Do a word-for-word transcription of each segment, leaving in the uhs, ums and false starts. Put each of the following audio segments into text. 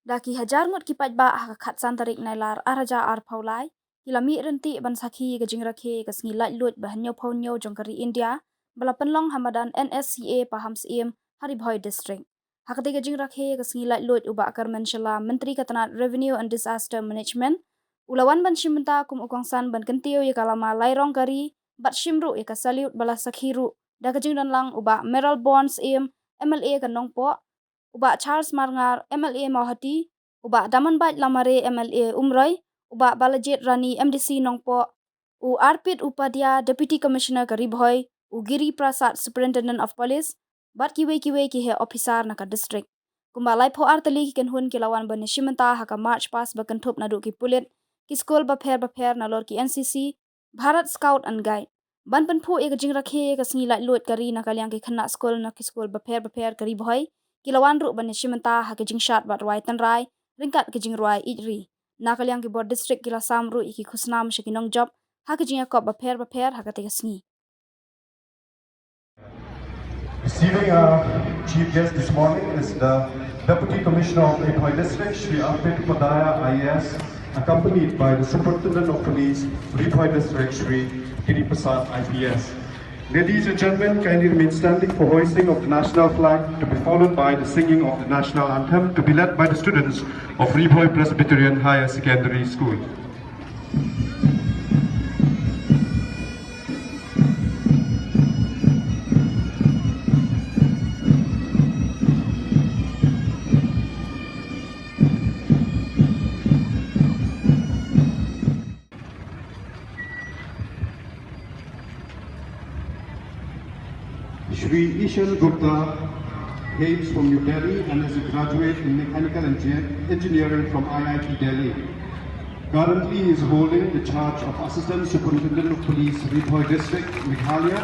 Da ki hajar ngut ki paidbah ha ka khatsan tarik Nailar arhajar arphew lai ki la mih ryntih ban sakhi ïa ka jingrakhe ïa ka sngi laitluid ba hynñiewphew hynñiew jong ka ri India ba la pynlong ha madan N S C A Pahamsyiem ha Ri Bhoi District. Ha katei ka jingrakhe ïa ka sngi laitluid u Bah Kyrmen Shylla, Myntri ka tnat Revenue and Disaster Management, u la wan ban shim bynta kum u kongsan ban kyntiew ïa ka lama lairong ka ri bad shim ruh ïa ka salute ba la sakhi ruh da ka jingdonlang u Bah Mayralborn Syiem, M L A ka Nongpoh, u Bah Charles Marngar, M L A Mawhati, u Bah Damanbait Lamare, M L A Umroi, u Bah Balajied Rani, M D C Nongpoh, u Arpit Upadhyay, Deputy Commissioner ka Ri Bhoi, u Giri Prasad, Superintendent of Police, bad kiwei kiwei ki heh ophisar na ka district. Kumba laiphew ar tylli ki kynhun ki la wan ban ïashim bynta ha ka march past ba kynthup naduh ki pulit, ki skul bapher bapher nalor ki N C C, Bharat Scout and Guide. Ban pynphuh ïa ka jingrakhe ïa ka sngi laitluid ka ri na ka liang ki khynnah skul na ki skul bapher bapher ka Ri Bhoi ki la wan ruh ban ïashim bynta ha ka jingshad bad rwai tynrai ryngkat ka jingrwai ïeit ri. Na ka liang ki bor district ki la sam ruh ïa ki khusnam sha ki nongjop ha ka jingïakop bapher bapher ha katei ka sngi. Receiving our chief guest this morning is the Deputy Commissioner of Ri Bhoi District, Shri Arpit Upadhyay, I A S, accompanied by the Superintendent of Police, Ri Bhoi District, Shri Giri Prasad, I P S. Ladies and gentlemen, kindly remain standing for hoisting of the national flag, to be followed by the singing of the national anthem, to be led by the students of Ri Bhoi Presbyterian Higher Secondary School. Shri Ishan Gupta hails from New Delhi and is a graduate in Mechanical Engi- Engineering from I I T Delhi. Currently, he is holding the charge of Assistant Superintendent of Police, Ri Bhoi District, Meghalaya,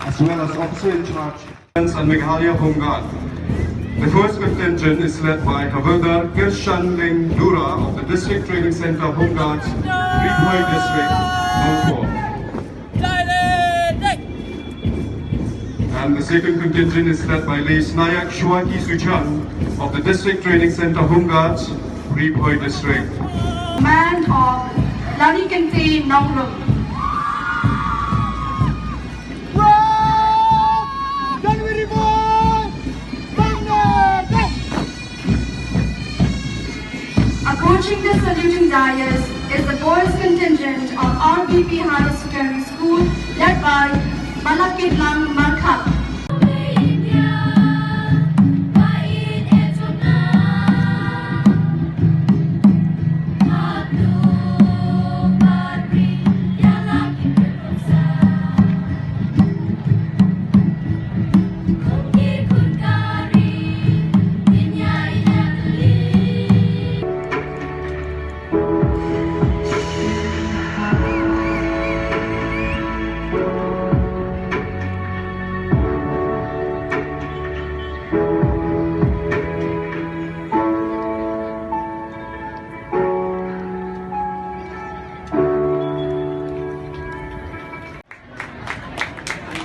as well as Officer in Charge, Defence and Meghalaya Home Guard. The first contingent is led by Havildar Kirshanling Dura of the District Training Centre Home Guards, Ri Bhoi District, Nongpoh. And the second contingent is led by Lance Nayak Shwaki Suchang of the District Training Centre Home Guards, Ri Bhoi District. Command of Lani Kente Nongrum. Approaching the saluting dais is the boys contingent of R B P Higher Secondary School, led by Malakitlang Markhap.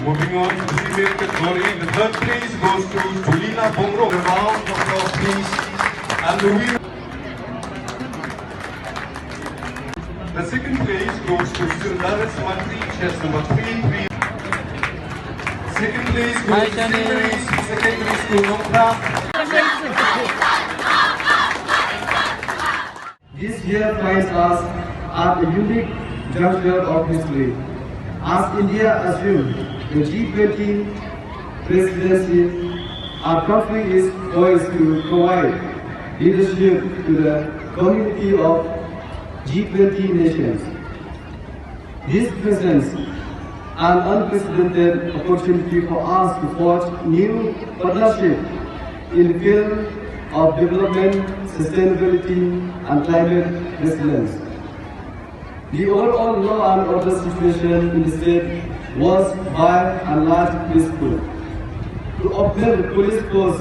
Moving on to the female category, the third place goes to Julina Bongro. A round of applause, please. And the women. The second place goes to Sundaras Mantri, chest number three three. Second place goes to Saint Mary's Secondary School, Nongkhrah. This year finds us at a unique juncture of history. As India assumes the G twenty presidency, our country is poised to provide leadership to the community of G twenty nations. This presents an unprecedented opportunity for us to forge new partnership in the field of development, sustainability, and climate resilience. The overall law and order situation in the state was by and large peaceful. To augment the police force,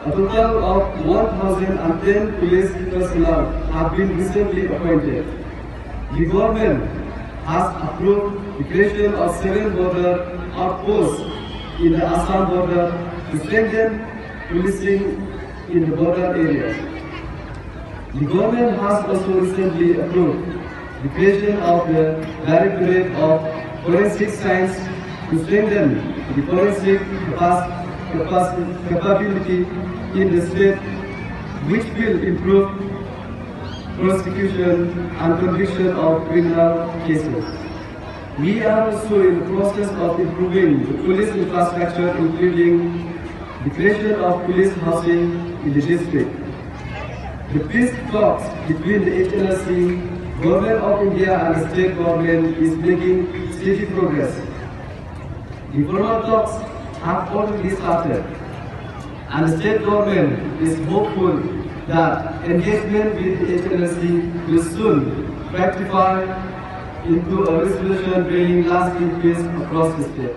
a total of one thousand and ten police personnel have been recently appointed. The government has approved the creation of seven border outposts in the Assam border to strengthen policing in the border areas. The government has also recently approved the creation of the Directorate of Forensic Science to strengthen the forensic capac- capac- capability in the state, which will improve prosecution and conviction of criminal cases. We are also in the process of improving the police infrastructure, including the creation of police housing in the district. The peace talks between the H N S C, Government of India and the state government is making steady progress. The formal talks have already started, and the state government is hopeful that engagement with the H N S C will soon fructify into a resolution bringing lasting peace across the state.